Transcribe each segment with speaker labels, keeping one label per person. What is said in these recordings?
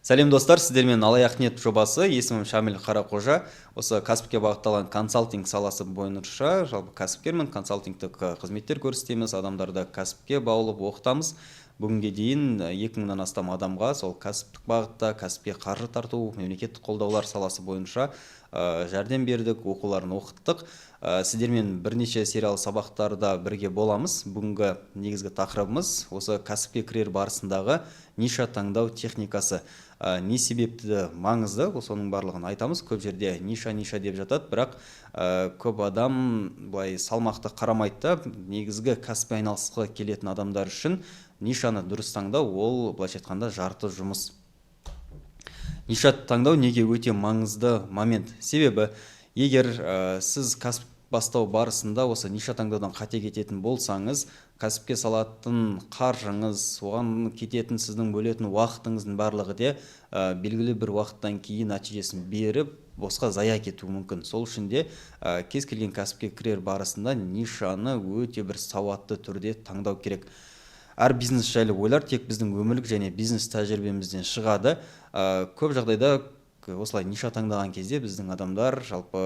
Speaker 1: Сәлем, достар! Сіздермен «Алаяқ нет» жобасы. Есімім Шамиль Қарақожа. Осы кәсіпке бағытталған консалтинг саласы бойынша жалпы кәсіпкермін. Консалтингтік қызметтер көрсетеміз, адамдарды кәсіпке баулып оқытамыз. Бүгінге дейін 2000-нан астам адамға сол кәсіптік бағытта, кәсіпке қаржы тарту, мемлекеттік қолдаулар саласы бойынша жәрдем бердік, оқуларын оқыттық. Сіздермен бірнеше сериал сабақтарда бірге боламыз. Бүгінгі негізгі тақырыбымыз – осы кәсіпке кірер барысындағы ниша таңдау техникасы. Не себепті маңызды, соның барлығын айтамыз. Көп жерде ниша, ниша деп жатады, бірақ көп адам былай салмақты қарамайды да. Негізгі кәсіппен айналысқы келетін адамдар үшін нишаны дұрыс таңдау – ол, былайша айтқанда, жарты жұмыс. Ниша таңдау неге өте маңызды момент? Себебі егер сіз кәсіп бастау барысында осы ниша таңдаудан қате кететін болсаңыз, кәсіпке салатын қаржыңыз, оған кететін сіздің бөлетін уақытыңыздың барлығы де белгілі бір уақыттан кейін нәтижесін беріп, босқа зая кетуі мүмкін. Сол үшін де кез келген кәсіпке кірер барысында нишаны өте бір сауатты түрде таңдау керек. Әр бизнес жайлы ойлар тек біздің өмірлік және бизнес тәжірибемізден шығады. Көп жағдайда осылай ниша таңдаған кезде біздің адамдар, жалпы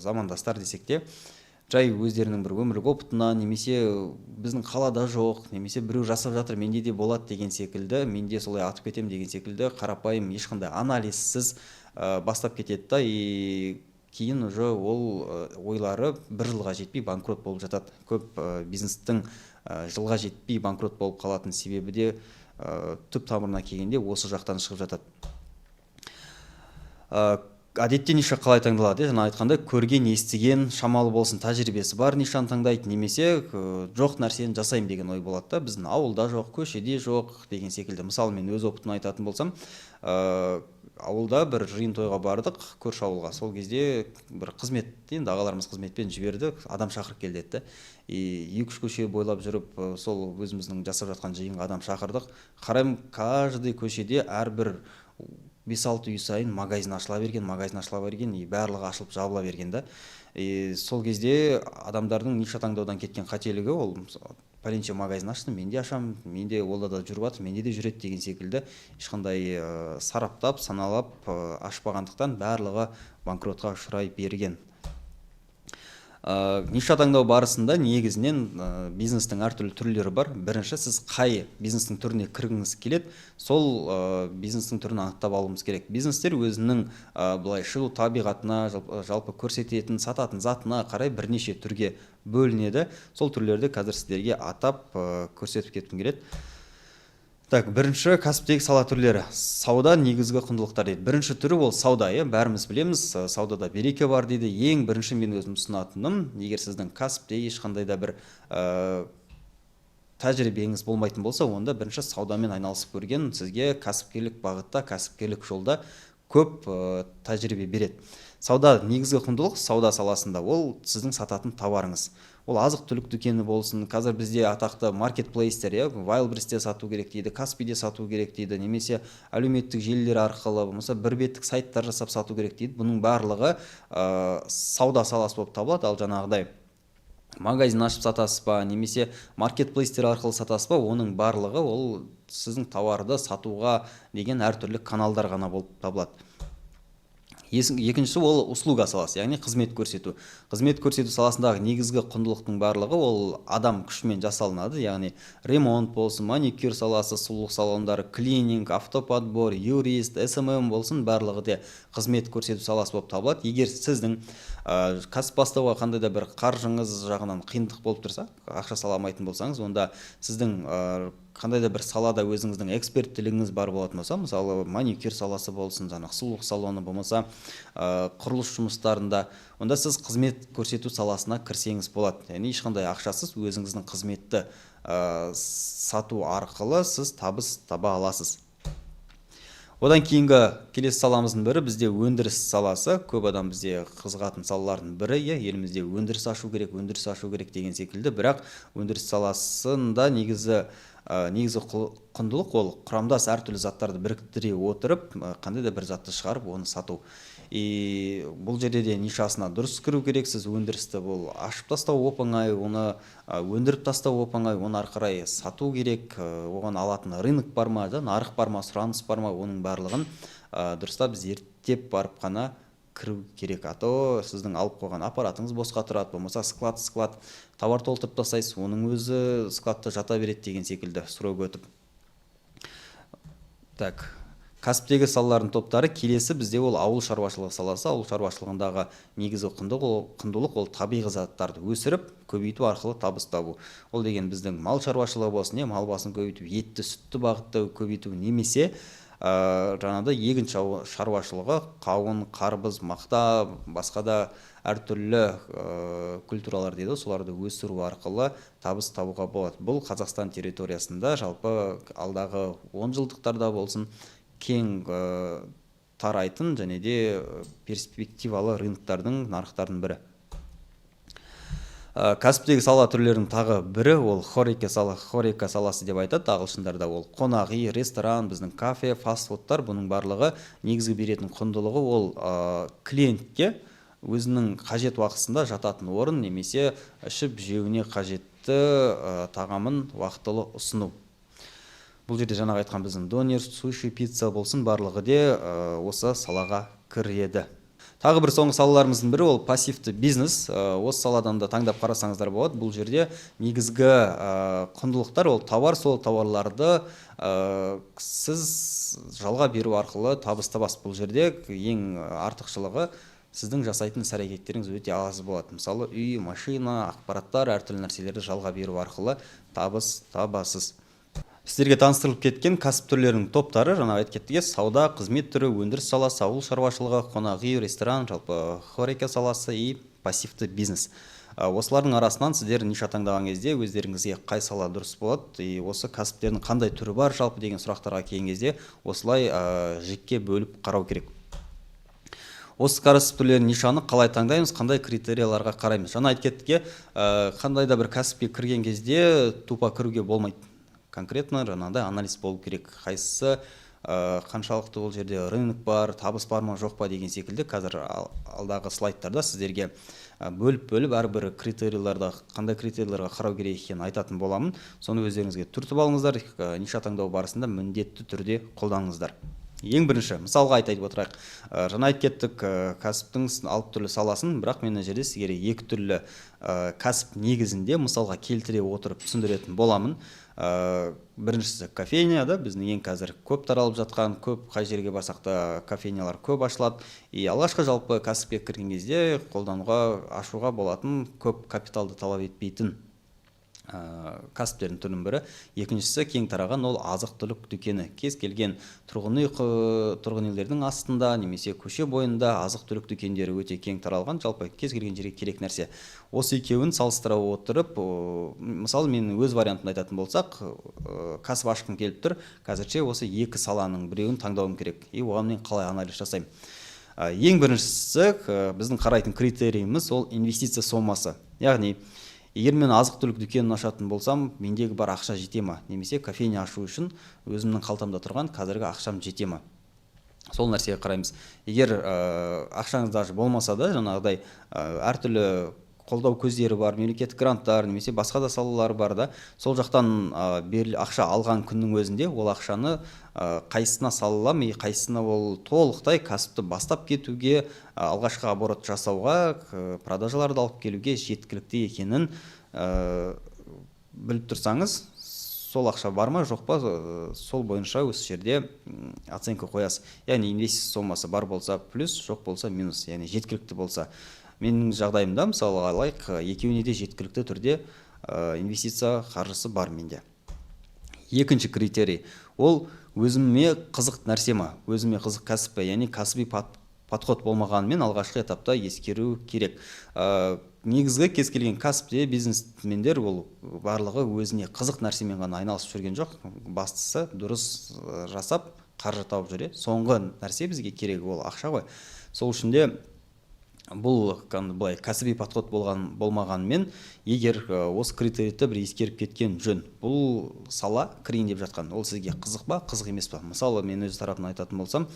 Speaker 1: замандастар десек те, жай өздерінің бір өмірлік опытына немесе біздің қалада жоқ, немесе біреу жасап жатыр, менде де болады деген секілді, мен де солай атып кетемін деген секілді қарапайым, ешқандай анализсіз бастап кетеді да, и кейін уже ол ойлары бір жылға жетпей банкрот болып жатады. Көп бизнестің жылға жетпей банкрот болып қалатын себебі де түп тамырына келгенде осы жақтан шығып жатады. Әдетте ниша қалай таңдалады? Иә, жаңа айтқандай, көрген, естіген, шамалы болсын тәжірибесі бар нишаны таңдайды немесе жоқ нәрсені жасаймын деген ой болады да, біздің ауылда жоқ, көшеде жоқ деген секілді. Мысалы, мен өз опытымнан айтатын болсам, ауылда бір жиын тойға бардық, көрші ауылға. Сол кезде бір қызмет, енді ағаларымыз қызметпен жіберді, адам шақырып кел деді да. И екі үш көше бойлап жүріп, сол өзіміздің жасап жатқан жиынға адам шақырдық. Қараймын, каждый көшеде әрбір 5-6 үй сайын магазин ашыла берген, магазин ашыла берген, и барлығы ашылып жабыла берген да. И сол кезде адамдардың ниша таңдаудан кеткен қателігі ол: пәленше магазин ашты, мен де ашамын, менде олда да жүріп жатыр, менде де жүреді деген секілді ешқандай сараптап, саналап ашпағандықтан, барлығы банкротқа ұшырай берген. Ниша таңдау барысында негізінен бизнестің әртүрлі түрлері бар. Бірінші, сіз қай бизнестің түріне кіргіңіз келеді, сол бизнестің түрін анықтап алуымыз керек. Бизнестер өзінің былай шығу табиғатына, жалпы көрсететін, сататын затына қарай бірнеше түрге бөлінеді. Сол түрлерді қазір сіздерге атап, көрсетіп кеткім келеді. Так, бірінші кәсіптегі сала түрлері. Сауда, негізгі құндылықтар дейді. Бірінші түрі ол сауда, иә, бәріміз білеміз, саудада береке бар дейді. Ең бірінші мен өзім ұсынатыным, егер сіздің кәсіпте ешқандай да бір тәжірибеңіз болмайтын болса, онда бірінші саудамен айналысып көрген сізге кәсіпкерлік бағытта, кәсіпкерлік жолда көп тәжірибе береді. Сауда, негізгі құндылық сауда саласында ол сіздің сататын товарыңыз. Ол азық түлік дүкені болсын, қазір бізде атақты маркетплейстер, иә, Wildberriesте сату керек дейді, Каспиде сату керек дейді, немесе әлеуметтік желілер арқылы, болмаса бір беттік сайттар жасап сату керек дейді. Бұның барлығы сауда саласы болып табылады. Ал жаңағыдай магазин ашып сатасыз ба немесе маркетплейстер арқылы сатасыз ба, оның барлығы ол сіздің тауарды сатуға деген әртүрлі каналдар ғана болып табылады. Екіншісі ол услуга саласы, яғни қызмет көрсету. Қызмет көрсету саласындағы негізгі құндылықтың барлығы ол адам күшімен жасалынады, яғни ремонт болсын, маникюр саласы, сұлулық салондары, клининг, автоподбор, юрист, СММ болсын, барлығы де қызмет көрсету саласы болып табылады. Егер сіздің кәсіп бастауға қандай да бір қаржыңыз жағынан қиындық болып тұрса, ақша сала алмайтын болсаңыз, онда сіздің қандай да бір салада өзіңіздің эксперттілігіңіз бар болатын болса, мысалы, маникюр саласы болсын, жаңағы сұлулық салоны, болмаса құрылыс жұмыстарында, онда сіз қызмет көрсету саласына кірсеңіз болады. Яғни ешқандай ақшасыз өзіңіздің қызметті сату арқылы сіз табыс таба аласыз. Одан кейінгі келесі саламыздың бірі бізде өндіріс саласы. Көп адам бізде қызығатын салалардың бірі, иә, елімізде өндіріс ашу керек, өндіріс ашу керек деген секілді. Бірақ өндіріс саласында негізгі құндылық ол құрамдас әртүрлі заттарды біріктіре отырып, қандай да бір затты шығарып, оны сату. И бұл жерде де нишасына дұрыс кіру керек. Сіз өндірісті бұл ашып тастау оп оңай, оны өндіріп тастау оп оңай, оны ары қарай сату керек, оған алатын рынок бар ма, да, нарық бар ма, сұраныс бар ма, оның барлығын дұрыстап зерттеп барып қана кіру керек. А то сіздің алып қойған аппаратыңыз босқа тұрады, болмаса склад товар толтырып тастайсыз, оның өзі складта жата береді деген секілді, срок өтіп. Так, кәсіптегі салалардың топтары. Келесі бізде ол ауыл шаруашылығы саласы. Ауыл шаруашылығындағы негізгі құндылық ол табиғи заттарды өсіріп, көбейту арқылы табыс табу. Ол деген біздің мал шаруашылығы болсын, мал басын көбейту, етті, сүтті бағытта көбейту немесе жаңағыдай егін шаруашылығы, қауын, қарбыз, мақта, басқа да әртүрлі культуралар дейді, соларды өсіру арқылы табыс табуға болады. Бұл Қазақстан территориясында жалпы алдағы 10 жылдықтарда болсын кең тарайтын және де перспективалы рыноктардың, нарықтардың бірі. Кәсіптегі сала түрлерінің тағы бірі ол хорека саласы деп айтады ағылшындарда. Ол қонақ үй, ресторан, біздің кафе, фастфудтар. Бұның барлығы негізгі беретін құндылығы ол клиентке өзінің қажет уақытысында жататын орын немесе ішіп жеуіне қажетті тағамын уақытылы ұсыну. Бұл жерде жаңағы айтқан біздің донер, суши, пицца болсын, барлығы де осы салаға кіреді. Тағы бір соңғы салаларымыздың бірі ол пассивті бизнес. Осы саладан да таңдап қарасаңыздар болады. Бұл жерде негізгі құндылықтар ол товар, сол товарларды сіз жалға беру арқылы табыс табасыз. Бұл жерде ең артықшылығы сіздің жасайтын іс-әрекеттеріңіз өте аз болады. Мысалы, үй, машина, ақпараттар, әртүрлі нәрселерді жалға беру арқылы табыс табасыз. Сіздерге таныстырылып кеткен кәсіп түрлерінің топтары, жаңа айтып кеттік, сауда, қызмет түрі, өндіріс саласы, ауыл шаруашылығы, қонақ үй, ресторан, жалпы хорека саласы и пассивті бизнес. Осылардың арасынан сіздер ниша таңдаған кезде өздеріңізге қай сала дұрыс болады и осы кәсіптердің қандай түрі бар жалпы деген сұрақтарға келген кезде осылай жікке бөліп қарау керек. Осы кәсіп түрлерінің нишаны қалай таңдаймыз, қандай критерияларға қараймыз? Жаңа айтып кеттік, қандай да бір кәсіпке кірген кезде тупо кіруге болмайды. Конкретно жаңағыдай анализ болу керек, қайсысы қаншалықты ол жерде рынок бар, табыс бар ма, жоқ па деген секілді. Қазір алдағы слайдтарда сіздерге бөліп-бөліп әрбір критерийлерді, қандай критерийлерге қарау керек екенін айтатын боламын. Соны өздеріңізге түртіп алыңыздар, ниша таңдау барысында міндетті түрде қолданыңыздар. Ең бірінші мысалға айтып отырайық, жаңа айтып кеттік кәсіптің 6 түрлі саласын, бірақ мен мына жерде сіздерге 2 түрлі кәсіп негізінде мысалға келтіре отырып түсіндіретін боламын. Біріншісі кофейня да, біздің ең қазір көп таралып жатқан, көп қай жерге барсақ та кофейнялар көп ашылады. И алғашқы жалпы кәсіпке кірген кезде қолдануға, ашуға болатын, көп капиталды талап етпейтін кәсіптердің түрінің бірі. Екіншісі кең тараған ол азық-түлік дүкені. Кез келген тұрғын үйлердің астында немесе көше бойында азық-түлік дүкендері өте кең таралған, жалпы кез келген жерге керек нәрсе. Осы екеуін салыстыра отырып, мысалы мен өз вариантымды айтатын болсақ, кәсіп ашқым келіп тұр, қазірше осы екі саланың біреуін таңдауым керек. И оған мен қалай анализ жасаймын? Ең біріншісі, біздің қарайтын критерийіміз ол инвестиция сомасы. Яғни егер мен азық-түлік дүкенін ашатын болсам, мендегі бар ақша жете ма? Немесе кофейня ашу үшін өзімнің қалтамда тұрған қазіргі ақшам жете ма? Сол нәрсеге қараймыз. Егер ақшаңыз даже болмаса да, жаңағыдай әртүрлі қолдау көздері бар, мемлекеттік гранттар немесе басқа да салалар бар да, сол жақтан ақша алған күннің өзінде ол ақшаны қайсысына сала аламын и қайсысына ол толықтай кәсіпті бастап кетуге, алғашқы оборот жасауға, продажаларды алып келуге жеткілікті екенін біліп тұрсаңыз, сол ақша бар ма, жоқ па, сол бойынша осы жерде оценка қоясыз. Яғни инвестиция сомасы бар болса плюс, жоқ болса минус, яғни жеткілікті болса. Менің жағдайымда, мысалы алайық, екеуіне де жеткілікті түрде инвестиция қаржысы бар менде. Екінші критерий ол өзіме қызық нәрсе ма, өзіме қызық кәсіп пе, яғни кәсіби подход болмағанымен алғашқы этапта ескеру керек. Негізгі кез келген кәсіпте бизнесмендер ол барлығы өзіне қызық нәрсемен ғана айналысып жүрген жоқ. Бастысы дұрыс жасап қаржы тауып жүр. Соңғы нәрсе бізге керегі ол ақша ғой. Сол үшін де Бұл былай кәсіби подход болған болмағанымен, егер осы критерийді бір ескеріп кеткен жөн. Бұл сала, кірейін деп жатқан, ол сізге қызық па, қызық емес па? Мысалы, мен өз тарапымнан айтатын болсам,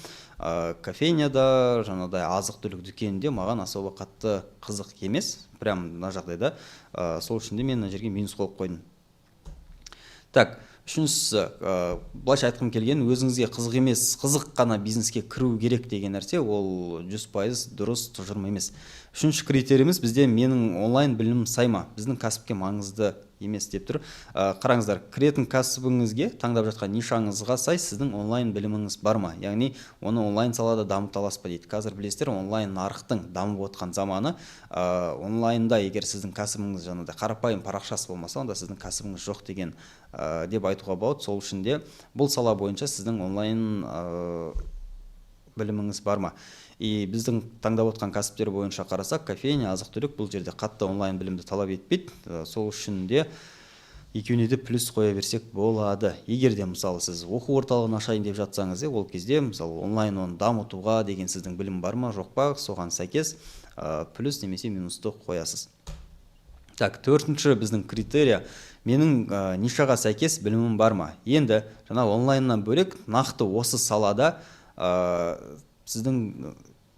Speaker 1: кофейняда, жаңағыдай азық түлік дүкенінде маған особо қатты қызық емес прям мына жағдайда. Сол үшін де мен мына жерге минус қойып қойдым. Так, үшіншісі, былайша айтқым келген, өзіңізге қызық емес, қызық қана бизнеске кіру керек деген нәрсе ол 100% дұрыс тұжырым емес. Үшінші критерийіміз бізде: менің онлайн білімім сай ма, біздің кәсіпке маңызды емес деп тұр. Қараңыздар, кіретін кәсібіңізге, таңдап жатқан нишаңызға сай сіздің онлайн біліміңіз бар ма, яғни оны онлайн салада дамыта аласыз ба дейді. Қазір білесіздер, онлайн нарықтың дамып отқан заманы. Онлайнда егер сіздің кәсібіңіз жаңағыдай қарапайым парақшасы болмаса, онда сіздің кәсібіңіз жоқ деген деп айтуға болады. Сол үшін де бұл сала бойынша сіздің онлайн біліміңіз бар ма? И біздің таңдап отқан кәсіптер бойынша қарасақ, кофейня, азық түлік, бұл жерде қатты онлайн білімді талап етпейді. Сол үшін де екеуіне де плюс қоя берсек болады. Егер де, мысалы, сіз оқу орталығын ашайын деп жатсаңыз, ол кезде, мысалы, онлайн оны дамытуға деген сіздің білім бар ма, жоқ па, соған сәйкес плюс немесе минусты қоясыз. Так, төртінші біздің критерия: менің нишаға сәйкес білімім бар ма? Енді жаңа онлайннан бөлек нақты осы салада сіздің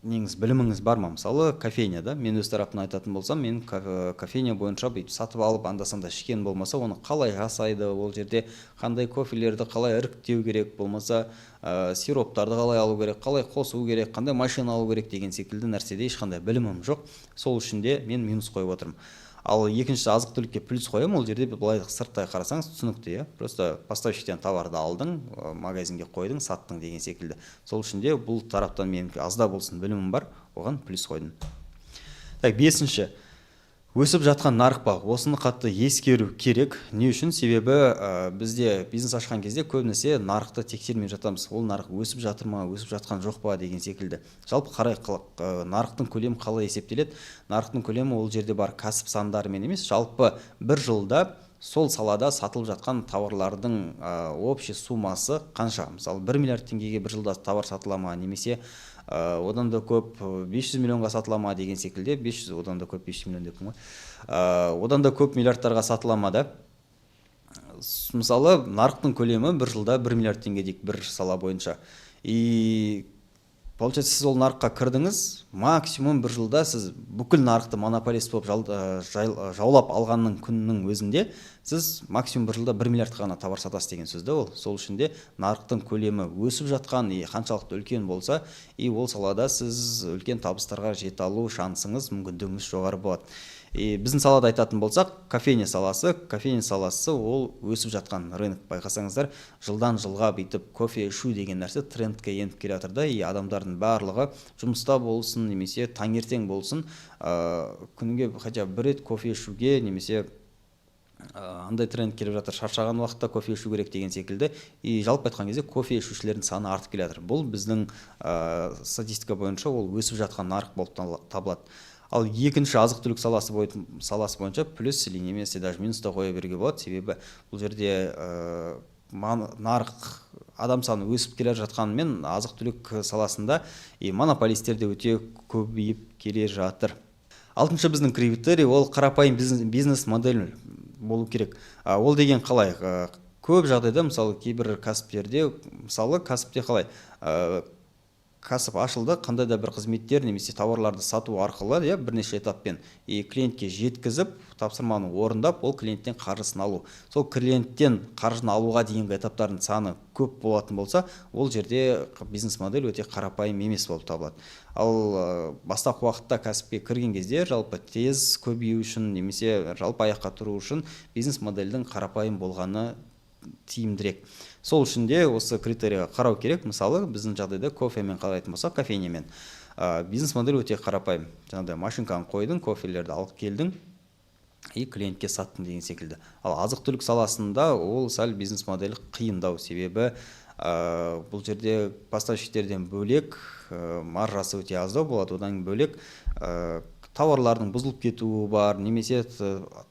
Speaker 1: неңіз, біліміңіз бар ма? Мысалы, кофейня да, мен өз тарапымнан айтатын болсам, мен кофейня бойынша бүйтіп сатып алып, анда санда ішкен болмаса, оны қалай жасайды, ол жерде қандай кофелерді қалай іріктеу керек, болмаса сироптарды қалай алу керек, қалай қосу керек, қандай машина алу керек деген секілді нәрседе ешқандай білімім жоқ. Сол үшін де мен минус қойып отырмын. Ал екінші, азық түлікке плюс қоямын. Ол жерде былай сырттай қарасаңыз, түсінікті, иә, просто поставщиктен товарды алдың, магазинге қойдың, саттың деген секілді. Сол үшін де бұл тараптан менің аз да болсын білімім бар, оған плюс қойдым. Так, бесінші: өсіп жатқан нарық па? Осыны қатты ескеру керек. Не үшін? Себебі бізде бизнес ашқан кезде көбінесе нарықты тексермей жатамыз. Ол нарық өсіп жатыр ма, өсіп жатқан жоқ па деген секілді. Жалпы қарай, нарықтың көлемі қалай есептеледі? Нарықтың көлемі ол жерде бар кәсіп сандарымен емес, жалпы бір жылда сол салада сатылып жатқан тауарлардың общий суммасы қанша. Мысалы, 1 миллиард теңгеге бір жылда товар сатыла ма немесе одан да көп 500 миллионға сатыла ма деген секілді. 500, одан да көп, 500 миллион деппін ғой, одан да көп миллиардтарға сатыла ма да. Мысалы, нарықтың көлемі бір жылда 1 миллиард теңге дейік бір сала бойынша. И получается, сіз ол нарыққа кірдіңіз, максимум бір жылда сіз бүкіл нарықты монополист болып жаулап алғанның күнінің өзінде сіз максимум бір жылда 1 миллиардқа ғана товар сатасыз деген сөз да ол. Сол үшін де нарықтың көлемі өсіп жатқан и қаншалықты үлкен болса, и ол салада сіз үлкен табыстарға жете алу шансыңыз, мүмкіндігіңіз жоғары болады. И біздің салада айтатын болсақ, кофейня саласы. Кофейня саласы ол өсіп жатқан рынок. Байқасаңыздар, жылдан жылға бүйтіп кофе ішу деген нәрсе трендке еніп келе жатыр да. И адамдардың барлығы жұмыста болсын немесе таңертең болсын, күніге хотя бы бір рет кофе ішуге немесе андай тренд келіп жатыр, шаршаған уақытта кофе ішу керек деген секілді. И жалпы айтқан кезде, кофе ішушілердің саны артып келе жатыр. Бұл біздің статистика бойынша ол өсіп жатқан нарық болып табылады. Ал екінші, азық түлік саласы бойынша плюс или немесе даже минус та қоя беруге болады. Себебі бұл жерде нарық, адам саны өсіп келе жатқанымен, азық түлік саласында и монополисттер де өте көбейіп келе жатыр. Алтыншы біздің критерий: ол қарапайым бизнес модель болу керек. Ол деген қалай? Көп жағдайда, мысалы, кейбір кәсіптерде, мысалы, кәсіпте қалай, кәсіп ашылды, қандай да бір қызметтер немесе тауарларды сату арқылы, иә, бірнеше этаппен и клиентке жеткізіп, тапсырманы орындап, ол клиенттен қаржысын алу. Сол клиенттен қаржыны алуға дейінгі этаптардың саны көп болатын болса, ол жерде бизнес модель өте қарапайым емес болып табылады. Ал бастапқы уақытта кәсіпке кірген кезде жалпы тез көбею үшін немесе жалпы аяққа тұру үшін бизнес модельдің қарапайым болғаны тиімдірек. Сол үшін де осы критерийға қарау керек. Мысалы, біздің жағдайда кофемен қарайтын болсақ, кофейнямен бизнес модель өте қарапайым: жаңағыдай машинканы қойдың, кофелерді алып келдің и клиентке саттың деген секілді. Ал азық түлік саласында ол сәл бизнес модель қиындау, себебі бұл жерде поставщиктерден бөлек маржасы өте аздау болады, одан бөлек Тауарлардың бұзылып кетуі бар, немесе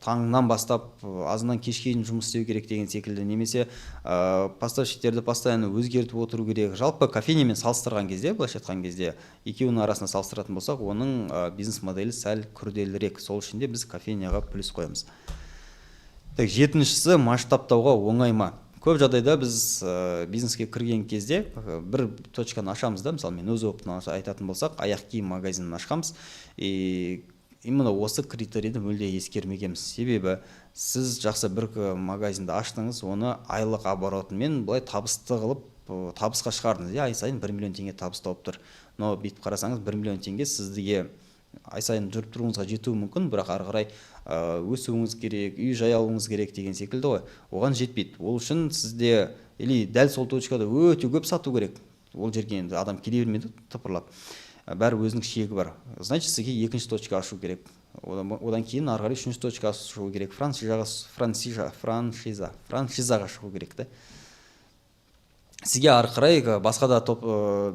Speaker 1: таңнан бастап азаннан кешке дейін жұмыс істеу керек деген секілді, немесе поставщиктерді постоянно өзгертіп отыру керек. Жалпы кофейнямен салыстырған кезде, былайша айтқан кезде, екеуінің арасында салыстыратын болсақ, оның бизнес моделі сәл күрделірек. Сол үшін де біз кофейняға плюс қоямыз. Так, жетіншісі: масштабтауға оңай ма? Көп жағдайда біз бизнеске кірген кезде бір точканы ашамыз да. Мысалы, мен өз опытымнан айтатын болсақ, аяқ киім магазинін ашқанбыз, и именно осы критерийді мүлде ескермегенбіз. Себебі сіз жақсы бір магазинді аштыңыз, оны айлық оборотымен былай табысты қылып, табысқа шығардыңыз, иә, ай сайын 1 миллион теңге табыс тауып тұр. Но бүйтіп қарасаңыз, 1 миллион теңге сізге ай сайын жүріп тұруыңызға жетуі мүмкін, бірақ ары қарай өсуіңіз керек, үй жай алуыңыз керек деген секілді ғой, оған жетпейді. Ол үшін сізде или дәл сол точкада өте көп сату керек, ол жерге енді адам келе бермейді тыпырлап, бәрі өзінің шегі бар. Значит, сізге екінші точка ашу керек, одан кейін ары қарай үшінші точка ашу керек, франшизаға франшиза франшиза франшизаға шығу керек та. Сізге ары қарай басқа да топ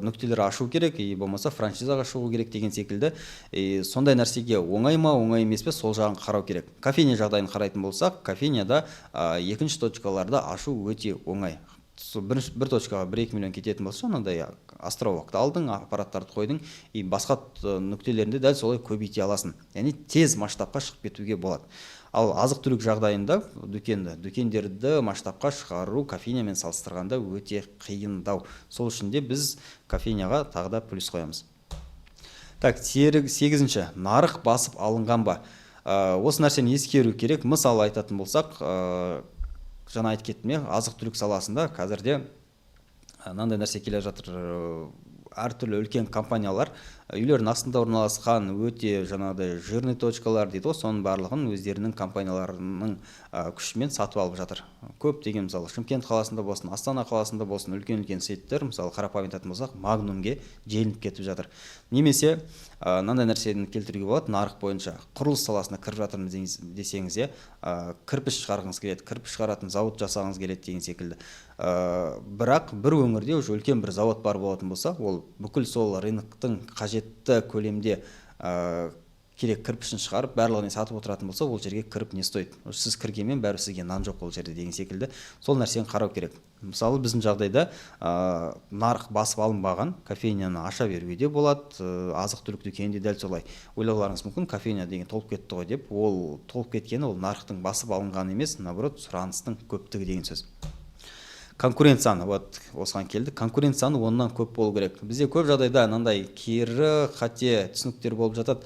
Speaker 1: нүктелер ашу керек и болмаса франшизаға шығу керек деген секілді. И сондай нәрсеге оңай ма, оңай емес пе, сол жағын қарау керек. Кофейня жағдайын қарайтын болсақ, кофейняда екінші точкаларды ашу өте оңай. Сол бірінші бір точкаға 1-2 миллион кететін болса, анандай островокты алдың, аппараттарды қойдың, и басқа нүктелерінде дәл солай көбейте аласың, яғни тез масштабқа шығып кетуге болады. Ал азық түлік жағдайында дүкендерді масштабқа шығару кофейнямен салыстырғанда өте қиындау. Сол үшін де біз кофейняға тағы да плюс қоямыз. Так, сегізінші: нарық басып алынған ба? Осы нәрсені ескеру керек. Мысалы айтатын болсақ, жаңа айтып кеттім, иә, азық түлік саласында қазірде мынандай нәрсе келе жатыр: әртүрлі үлкен компаниялар үйлердің астында орналасқан өте жаңағыдай жирный точкалар дейді ғой, соның барлығын өздерінің компанияларының күшімен сатып алып жатыр. Көптеген, мысалы, Шымкент қаласында болсын, Астана қаласында болсын, үлкен үлкен сеттер, мысалы, қарапайым айтатын болсақ, Магнумге желініп кетіп жатыр. Немесе мынандай нәрсені келтіруге болады: нарық бойынша құрылыс саласына кіріп жатырмыз десеңіз, иә, кірпіш шығарғыңыз келеді, кірпіш шығаратын зауыт жасағыңыз келеді деген секілді, бірақ бір өңірде уже үлкен бір завод бар болатын болса, ол бүкіл сол рыноктың қажетті көлемде керек кірпішін шығарып, барлығын сатып отыратын болса, ол жерге кіріп не стоит. Сіз кіргенмен бәрібір сізге нан жоқ ол жерде деген секілді. Сол нәрсені қарау керек. Мысалы, біздің жағдайда нарық басып алынбаған, кофейняны аша беруге де болады, азық түлік дүкені де дәл солай. Ойлауларыңыз мүмкін, кофейня деген толып кетті ғой деп. Ол толып кеткені ол нарықтың басып алынғаны емес, наоборот, сұраныстың көптігі деген сөз. Конкурент саны, вот осыған келдік, конкурент саны 10-нан көп болу керек. Бізде көп жағдайда мынандай кері қате түсініктер болып жатады: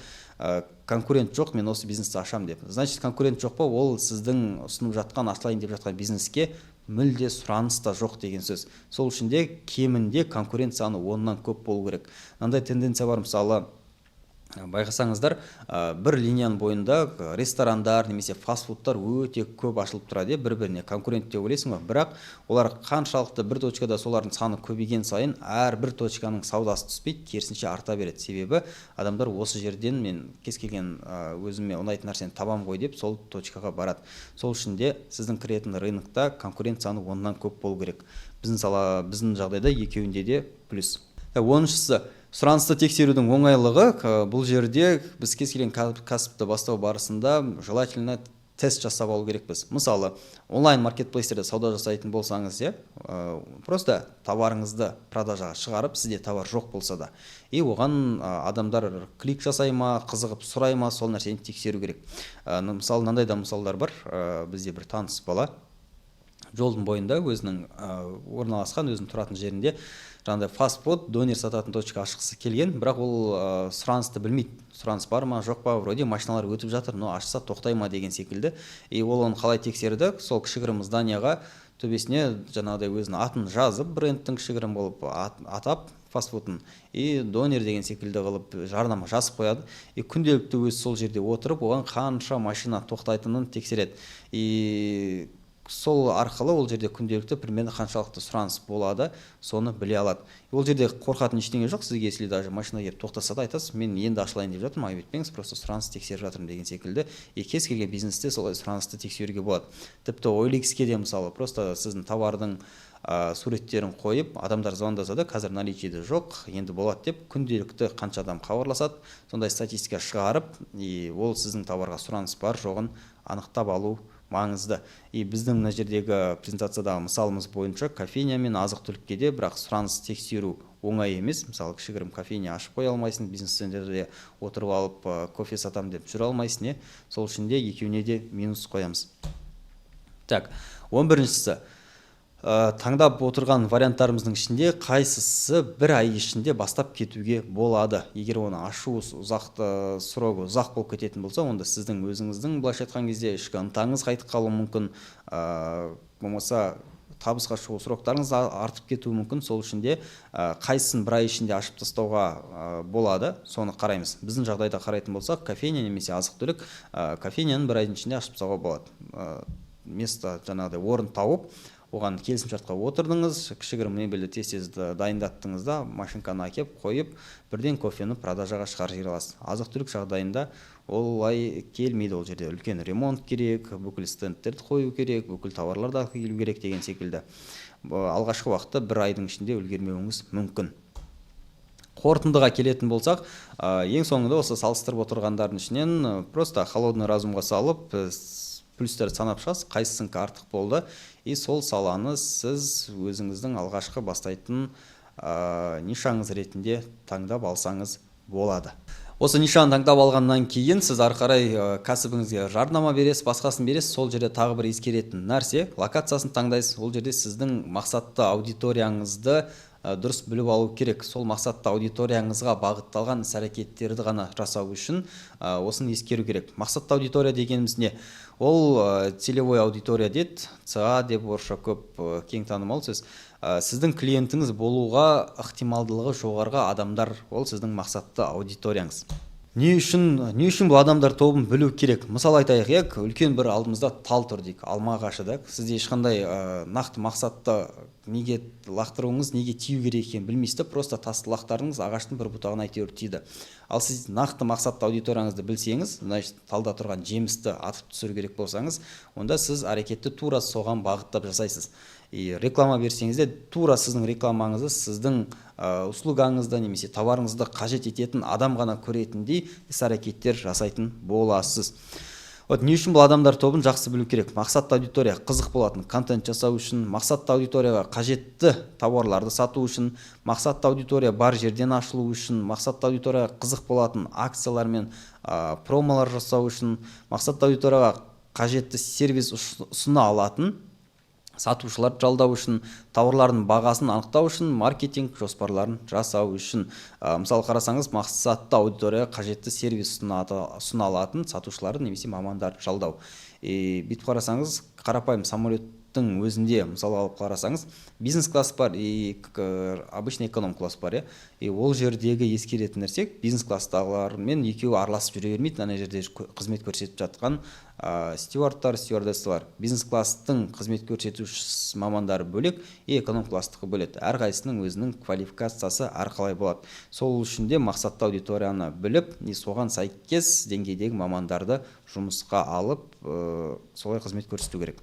Speaker 1: конкурент жоқ, мен осы бизнесті ашамын деп. Значит, конкурент жоқ па, ол сіздің ұсынып жатқан, ашылайын деп жатқан бизнеске мүлде сұраныс та жоқ деген сөз. Сол үшін де кемінде конкурент саны 10-нан көп болу керек. Мынандай тенденция бар, мысалы, байқасаңыздар, бір линияның бойында ресторандар немесе фастфудтар өте көп ашылып тұрады, иә, бір біріне конкурент деп ойлайсың ғой. Бірақ олар қаншалықты бір точкада солардың саны көбейген сайын, әрбір точканың саудасы түспейді, керісінше арта береді. Себебі адамдар осы жерден мен кез келген өзіме ұнайтын нәрсені табамын ғой деп, сол точкаға барады. Сол үшін де сіздің кіретін рынокта конкурент саны 10-нан көп болу керек. Біздің сала, біздің жағдайда екеуінде де плюс. 10-шысы: сұранысты тексерудің оңайлығы. Бұл жерде біз кез келген кәсіпті бастау барысында желательно тест жасап алу керекпіз. Мысалы, онлайн маркетплейстерде сауда жасайтын болсаңыз, иә, просто товарыңызды продажаға шығарып, сізде товар жоқ болса да, и оған адамдар клик жасай ма, қызығып сұрай ма, сол нәрсені тексеру керек. Мысалы, мынандай да мысалдар бар: бізде бір таныс бала жолдың бойында өзінің орналасқан, өзінің тұратын жерінде жаңағыдай фастфуд, донер сататын точка ашқысы келген. Бірақ ол сұранысты білмейді, сұраныс бар ма, жоқ па, вроде машиналар өтіп жатыр, но ашса тоқтай ма деген секілді. И ол оны қалай тексерді? Сол кішігірім зданияға төбесіне жаңағыдай өзінің атын жазып, брендтің кішігірім болып атап фастфудын, и донер деген секілді қылып жарнама жазып қояды. И күнделікті өзі сол жерде отырып, оған қанша машина тоқтайтынын тексереді. И сол арқылы ол жерде күнделікті примерно қаншалықты сұраныс болады, соны біле алады. Ол жерде қорқатын ештеңе жоқ. Сізге если даже машина келіп тоқтаса да, айтасыз: «Мен енді ашылайын деп жатырмын, айып етпеңіз, просто сұраныс тексеріп жатырмын» деген секілді. И кез келген бизнесте солай сұранысты тексеруге болады. Тіпті OLX-ке де, мысалы, просто сіздің товардың суреттерін қойып, адамдар звондаса да, қазір наличиеде жоқ, енді болады деп, күнделікті қанша адам хабарласады, сондай статистика шығарып, и ол сіздің товарға сұраныс бар жоғын анықтап алу маңызды. И біздің мына жердегі презентациядағы мысалымыз бойынша кофейня мен азық түлікке де, бірақ сұраныс тексеру оңай емес. Мысалы, кішігірім кофейня ашып қоя алмайсың, бизнес центрде отырып алып, кофе сатамын деп жүре алмайсың, иә. Сол үшін де екеуіне де минус қоямыз. Так, 11-шісі: таңдап отырған варианттарымыздың ішінде қайсысы бір ай ішінде бастап кетуге болады? Егер оны ашу ұзақ, срогы ұзақ болып кететін болса, онда сіздің өзіңіздің, былайша айтқан кезде, ішкі ынтаңыз қайтып қалуы мүмкін, болмаса табысқа шығу сроктарыңыз артып кетуі мүмкін. Сол үшін де қайсысын бір ай ішінде ашып тастауға болады, соны қараймыз. Біздің жағдайда қарайтын болсақ, кофейня немесе азық түлік. Кофейняны бір айдың ішінде ашып тастауға болады. Место, жаңағыдай орын тауып, оған келісімшартқа отырдыңыз, кішігірім мебельді тез тез дайындаттыңыз да, машинканы әкеп қойып, бірден кофені продажаға шығарып жібере аласыз. Азық түлік жағдайында олай келмейді. Ол жерде үлкен ремонт керек, бүкіл стендтерді қою керек, бүкіл товарларды алып келу керек деген секілді. Алғашқы уақытта бір айдың ішінде үлгермеуіңіз мүмкін. Қорытындыға келетін болсақ, ең соңында осы салыстырып отырғандардың ішінен просто холодный разумға салып, плюстерді санап шығасыз, қайсысынікі артық болды, и сол саланы сіз өзіңіздің алғашқы бастайтын нишаңыз ретінде таңдап алсаңыз болады. Осы нишаны таңдап алғаннан кейін сіз ары қарай кәсібіңізге жарнама бересіз, басқасын бересіз. Сол жерде тағы бір ескеретін нәрсе: локациясын таңдайсыз. Ол жерде сіздің мақсатты аудиторияңызды дұрыс біліп алу керек. Сол мақсатты аудиторияңызға бағытталған іс әрекеттерді ғана жасау үшін осыны ескеру керек. Мақсатты аудитория дегеніміз не? Ол целевой аудитория деді, ЦА деп орысша көп кең танымал сөз. Сіздің клиентіңіз болуға ықтималдылығы жоғарғы адамдар, ол сіздің мақсатты аудиторияңыз. Не үшін бұл адамдар тобын білу керек? Мысал айтайық, иә, үлкен бір алдымызда тал тұр дейік, алма ағашы да. Сізде ешқандай нақты мақсатты, неге лақтыруыңыз, неге тию керек екенін білмейсіз да, просто тасты лақтырдыңыз, ағаштың бір бұтағына әйтеуір тиді. Ал сіз нақты мақсатты аудиторияңызды білсеңіз, значит, талда тұрған жемісті атып түсіру керек болсаңыз, онда сіз әрекетті тура соған бағыттап жасайсыз. И реклама берсеңіз де, тура сіздің рекламаңызды сіздің услугаңызды немесе товарыңызды қажет ететін адам ғана көретіндей іс әрекеттер жасайтын боласыз. Вот не үшін бұл адамдар тобын жақсы білу керек? Мақсатты аудитория қызық болатын контент жасау үшін, мақсатты аудиторияға қажетті тауарларды сату үшін, мақсатты аудитория бар жерден ашылу үшін, мақсатты аудиторияға қызық болатын акциялар мен промолар жасау үшін, мақсатты аудиторияға қажетті сервис ұсына алатын сатушыларды жалдау үшін, тауарлардың бағасын анықтау үшін, маркетинг жоспарларын жасау үшін. Мысалы, қарасаңыз, мақсатты аудиторияға қажетті сервис ұсына алатын сатушыларды немесе мамандарды жалдау. И бүйтіп қарасаңыз, қарапайым самолеттің өзінде, мысалы, алып қарасаңыз, бизнес класс бар и обычный эконом класс бар, иә. И ол жердегі ескеретін нәрсе: бизнес класстағылармен екеуі араласып жүре бермейді. Ана жерде қызмет көрсетіп жатқан стюардтар, стюардессалар, бизнес класстың қызмет көрсетуші мамандары бөлек и эконом класстікі бөлек, әрқайсысының өзінің квалификациясы әрқалай болады. Сол үшін де мақсатты аудиторияны біліп и соған сәйкес деңгейдегі мамандарды жұмысқа алып, солай қызмет көрсету керек.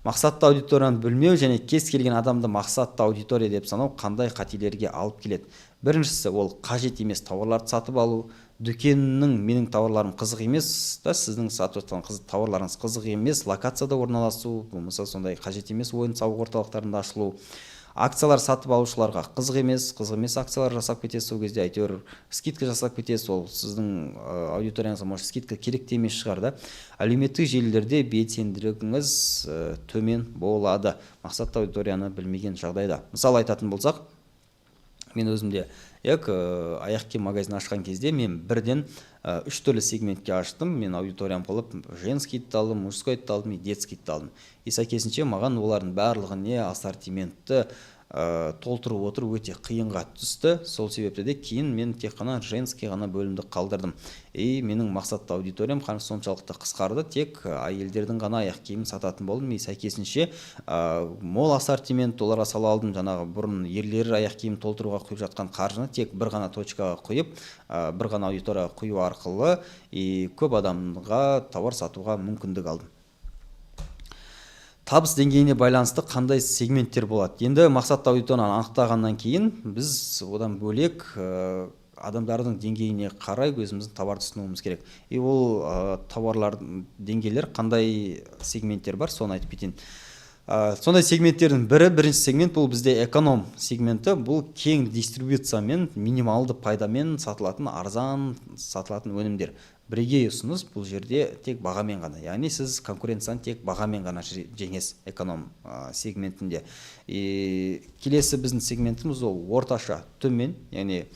Speaker 1: Мақсатты аудиторияны білмеу және кез келген адамды мақсатты аудитория деп санау қандай қателерге алып келеді? Біріншісі, ол қажет емес тауарларды сатып алу. Дүкеннің менің тауарларым қызық емес та, сіздің сатып жатқан тауарларыңыз қызық емес локацияда орналасу, болмаса сондай қажет емес ойын сауық орталықтарында ашылу. Акциялар сатып алушыларға қызық емес акциялар жасап кетесіз. Сол кезде әйтеуір скидка жасап кетесіз, ол сіздің аудиторияңызға, может, скидка керек те емес шығар да. Әлеуметтік желілерде белсенділігіңіз төмен болады мақсатты аудиторияны білмеген жағдайда. Мысал айтатын болсақ, мен өзімде аяқ киім магазин ашқан кезде мен бірден үш түрлі сегментке аштым. Мен аудиториям қылып женскийді алдым, мужскойды алдым и детскийді алдым. И сәйкесінше маған олардың барлығіне ассортиментті толтырып отыру өте қиынға түсті. Сол себепті де кейін мен тек қана женский ғана бөлімді қалдырдым, и менің мақсатты аудиториям соншалықты қысқарды, тек әйелдердің ғана аяқ киімін сататын болдым. И сәйкесінше мол ассортимент оларға сала алдым. Жаңағы бұрын ерлер аяқ киім толтыруға құйып жатқан қаржыны тек бір ғана точкаға құйып, бір ғана аудиторияға құю арқылы и көп адамға товар сатуға мүмкіндік алдым. Табыс деңгейіне байланысты қандай сегменттер болады? Енді мақсатты аудиторияны анықтағаннан кейін біз одан бөлек адамдардың деңгейіне қарай өзіміздің товарды ұсынуымыз керек. И ол тауарлардың деңгейлер, қандай сегменттер бар, соны айтып кетейін. Сондай сегменттердің бірі, бірінші сегмент, бұл бізде эконом сегменті. Бұл кең дистрибуциямен, минималды пайдамен сатылатын, арзан сатылатын өнімдер. Бірегей ұсыныс бұл жерде тек бағамен ғана, яғни сіз конкуренцияны тек бағамен ғана жеңесіз эконом сегментінде. И келесі біздің сегментіміз ол орташа төмен, яғни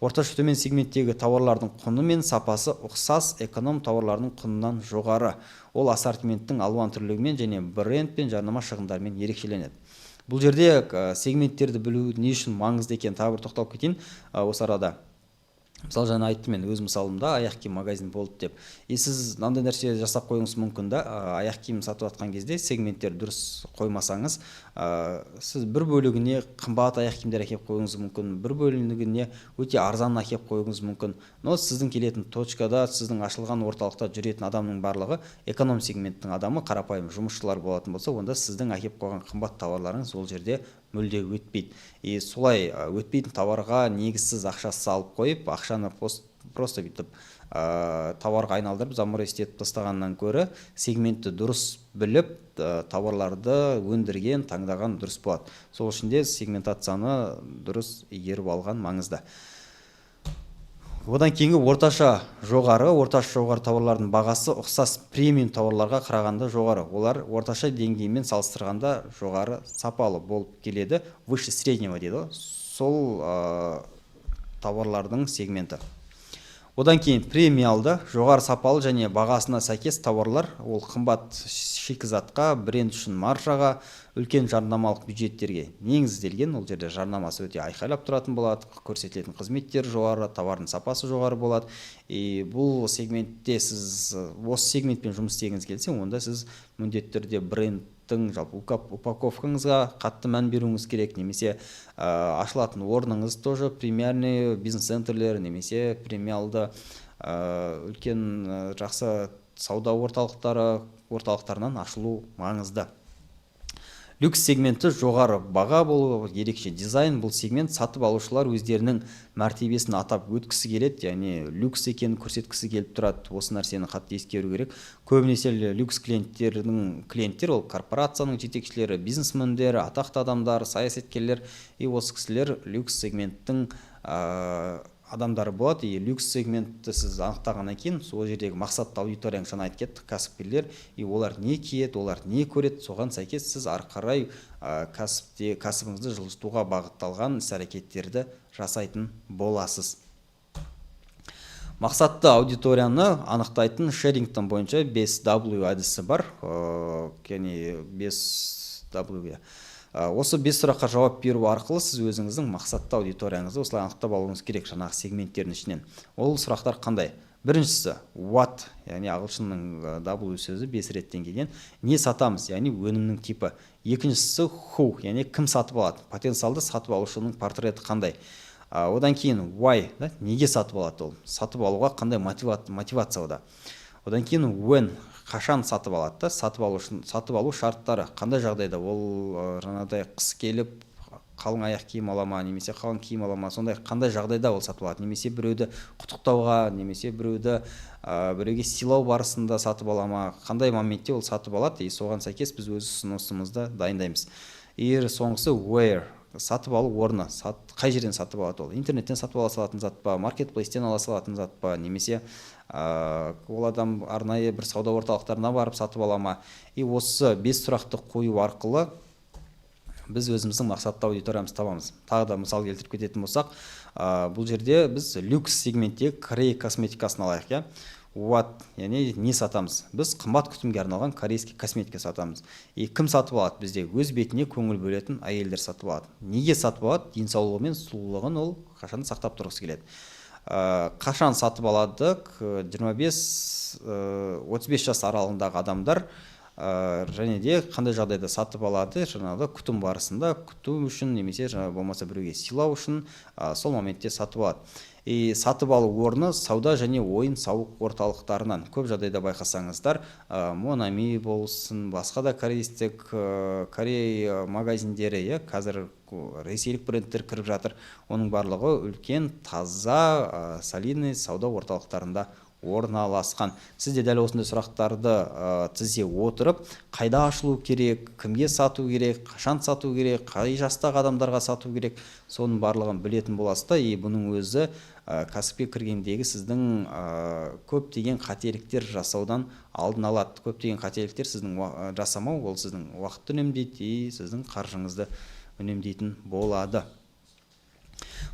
Speaker 1: орташа төмен сегменттегі тауарлардың құны мен сапасы ұқсас эконом тауарлардың құнынан жоғары. Ол ассортименттің алуан түрлігімен және бренд пен жарнама шығындарымен ерекшеленеді. Бұл жерде сегменттерді білу не үшін маңызды екенін тағы бір тоқталып кетейін осы арада. Мысалы, жаңа айттым мен өз мысалымда, аяқ киім магазин болды деп. И сіз мынандай нәрсе жасап қоюыңыз мүмкін да: аяқ киім сатып жатқан кезде сегменттер дұрыс қоймасаңыз, сіз бір бөлігіне қымбат аяқ киімдер әкеліп қоюыңыз мүмкін, бір бөлігіне өте арзан әкеліп қоюыңыз мүмкін. Но сіздің келетін точкада, сіздің ашылған орталықта жүретін адамның барлығы эконом сегменттің адамы, қарапайым жұмысшылар болатын болса, онда сіздің әкеліп қойған қымбат тауарларыңыз ол жерде мүлде өтпейді. И солай өтпейтін тауарға негізсіз ақша салып қойып, ақшаны просто бүйтіп тауарға айналдырып, заморозить етіп тастағаннан гөрі сегментті дұрыс біліп, тауарларды өндірген, таңдаған дұрыс болады. Сол үшін де сегментацияны дұрыс игеріп алған маңызды. Одан кейінгі орташа жоғары. Орташа жоғары тауарлардың бағасы ұқсас премиум тауарларға қарағанда жоғары. Олар орташа деңгеймен салыстырғанда жоғары сапалы болып келеді, выше среднего дейді ғой, сол тауарлардың сегменті. Одан кейін премиалды, жоғары сапалы және бағасына сәйкес тауарлар. Ол қымбат шикізатқа, бренд үшін маржаға, үлкен жарнамалық бюджеттерге негізделген. Ол жерде жарнамасы өте айқайлап тұратын болады, көрсетілетін қызметтер жоғары, товардың сапасы жоғары болады. И бұл сегментте сіз осы сегментпен жұмыс істегіңіз келсе, онда сіз міндетті түрде брендтің, жалпы упаковкаңызға қатты мән беруіңіз керек немесе ашылатын орныңыз тоже премиальный бизнес центрлер немесе премиалды үлкен, жақсы сауда орталықтарынан ашылу маңызды. Люкс сегменті: жоғары баға болу, ерекше дизайн. Бұл сегмент сатып алушылар өздерінің мәртебесін атап өткісі келеді, яғни люкс екенін көрсеткісі келіп тұрады. Осы нәрсені қатты ескеру керек. Көбінесе люкс клиенттер ол корпорацияның жетекшілері, бизнесмендер, атақты адамдар, саясаткерлер. И осы кісілер люкс сегменттің адамдары болады. И люкс сегментті сіз анықтағаннан кейін сол жердегі мақсатты аудиторияң, жаңа айтып кеттік, кәсіпкерлер. И олар не киеді, олар не көреді, соған сәйкес сіз ары қарай кәсібіңізді жылжытуға бағытталған іс әрекеттерді жасайтын боласыз. Мақсатты аудиторияны анықтайтын Шеррингтон бойынша 5W әдісі бар, яғни 5W. Осы бес сұраққа жауап беру арқылы сіз өзіңіздің мақсатты аудиторияңызды осылай анықтап алуыңыз керек жаңағы сегменттердің ішінен. Ол сұрақтар қандай? Біріншісі what, яғни ағылшынның W сөзі бес реттен келген. Не сатамыз, яғни өнімнің типі. Екіншісі who, яғни кім сатып алады, потенциалды сатып алушының портреті қандай. Одан кейін why да, неге сатып алады ол, сатып алуға қандай мотивация ода. Одан кейін when, қашан сатып алады да, сатып алу үшін сатып алу шарттары қандай жағдайда ол, жаңағыдай қыс келіп қалың аяқ киім ала ма немесе қалың киім ала ма, сондай қандай жағдайда ол сатып алады, немесе біреуді құттықтауға, немесе біреуге сыйлау барысында сатып ала ма, қандай моментте ол сатып алады. И соған сәйкес біз өз ұсынысымызды дайындаймыз. И соңғысы where, сатып алу орны, қай жерден сатып алады ол: интернеттен сатып ала салатын зат па, маркетплейстен ала салатын зат па, немесе ол адам арнайы бір сауда орталықтарына барып сатып ала ма. И осы бес сұрақты қою арқылы біз өзіміздің мақсатты аудиториямызды табамыз. Тағы да мысал келтіріп кететін болсақ, бұл жерде біз люкс сегменттегі корей косметикасын алайық, иә. What, яғни не сатамыз? Біз қымбат күтімге арналған корейский косметика сатамыз. И кім сатып алады? Бізде өз бетіне көңіл бөлетін әйелдер сатып алады. Неге сатып алады? Денсаулығы мен сұлулығын ол қашан сақтап тұрғысы келеді. Қашан сатып алады? 25-35 жас аралығындағы адамдар. Және де қандай жағдайда сатып алады? Жаңағы күтім барысында, күту үшін немесе жаңағы болмаса біреуге сыйлау үшін, сол моментте сатып алады. И сатып алу орны сауда және ойын сауық орталықтарынан. Көп жағдайда байқасаңыздар, Монами болсын, басқа да корейстік, корей магазиндері, иә, қазір ресейлік брендтер кіріп жатыр. Оның барлығы үлкен, таза, солидный сауда орталықтарында орналасқан. Сіз де дәл осындай сұрақтарды тізе отырып, қайда ашылу керек, кімге сату керек, қашан сату керек, қай жастағы адамдарға сату керек, соның барлығын білетін боласыз да. И бұның өзі кәсіпке кіргендегі сіздің көптеген қателіктер жасаудан алдын алады. Көптеген қателіктер сіздің жасамау, ол сіздің уақытты үнемдейді и сіздің қаржыңызды үнемдейтін болады.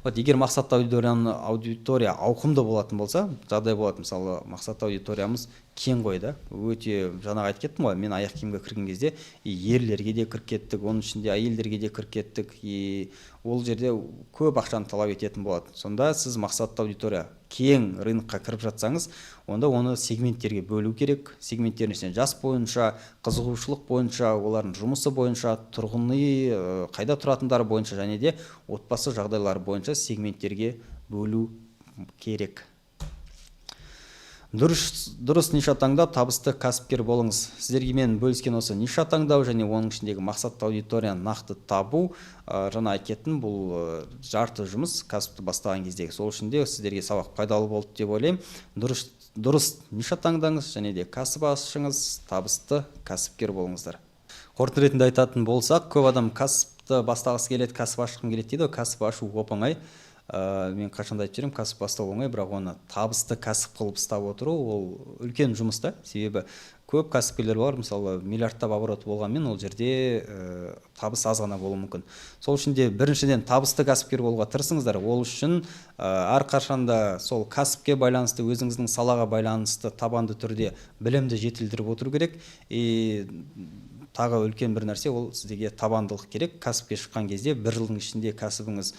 Speaker 1: Вот егер мақсатты аудитория ауқымды болатын болса, жағдай болады. Мысалы, мақсатты аудиториямыз кең ғой да, өте. Жаңағы айтып кеттім ғой, мен аяқ киімге кірген кезде и ерлерге де кіріп кеттік, оның ішінде әйелдерге де кіріп кеттік, и ол жерде көп ақшаны талап ететін болады. Сонда сіз мақсатты аудитория кең рынокқа кіріп жатсаңыз, онда оны сегменттерге бөлу керек. Сегменттердің ішінде жас бойынша, қызығушылық бойынша, олардың жұмысы бойынша, тұрғын үй қайда тұратындары бойынша және де отбасы жағдайлары бойынша сегменттерге бөлу керек. Дұрыс ниша таңдап, табысты кәсіпкер болыңыз. Сіздерге мен бөліскен осы ниша таңдау және оның ішіндегі мақсатты аудиторияны нақты табу, жаңа айтып кеттім, бұл жарты жұмыс кәсіпті бастаған кездегі. Сол үшін де сіздерге сабақ пайдалы болды деп ойлаймын. Дұрыс ниша таңдаңыз және де кәсіп ашыңыз, табысты кәсіпкер болыңыздар. Қорытынды ретінде айтатын болсақ, көп адам кәсіпті бастағысы келеді, кәсіп ашқым келеді дейді ғой. Кәсіп ашу оп оңай. Мен қашанда айтып жүремін, кәсіп бастау оңай, бірақ оны табысты кәсіп қылып ұстап отыру ол үлкен жұмыс та. Себебі көп кәсіпкерлер бар, мысалы, миллиардтап оборот болғанмен, ол жерде табыс аз ғана болуы мүмкін. Сол үшін де біріншіден табысты кәсіпкер болуға тырысыңыздар. Ол үшін әрқашанда сол кәсіпке байланысты, өзіңіздің салаға байланысты табанды түрде білімді жетілдіріп отыру керек. И тағы үлкен бір нәрсе, ол сізге табандылық керек. Кәсіпке шыққан кезде бір жылдың ішінде кәсібіңіз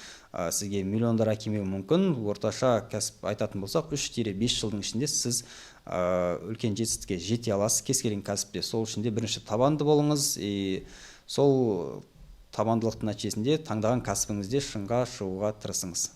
Speaker 1: сізге миллиондар әкелмеуі мүмкін. Орташа кәсіп айтатын болсақ, 3-5 жылдың ішінде сіз үлкен жетістікке жете аласыз кез келген кәсіпте. Сол үшін де бірінші табанды болыңыз, и сол табандылықтың нәтижесінде таңдаған кәсібіңізде шыңға шығуға тырысыңыз.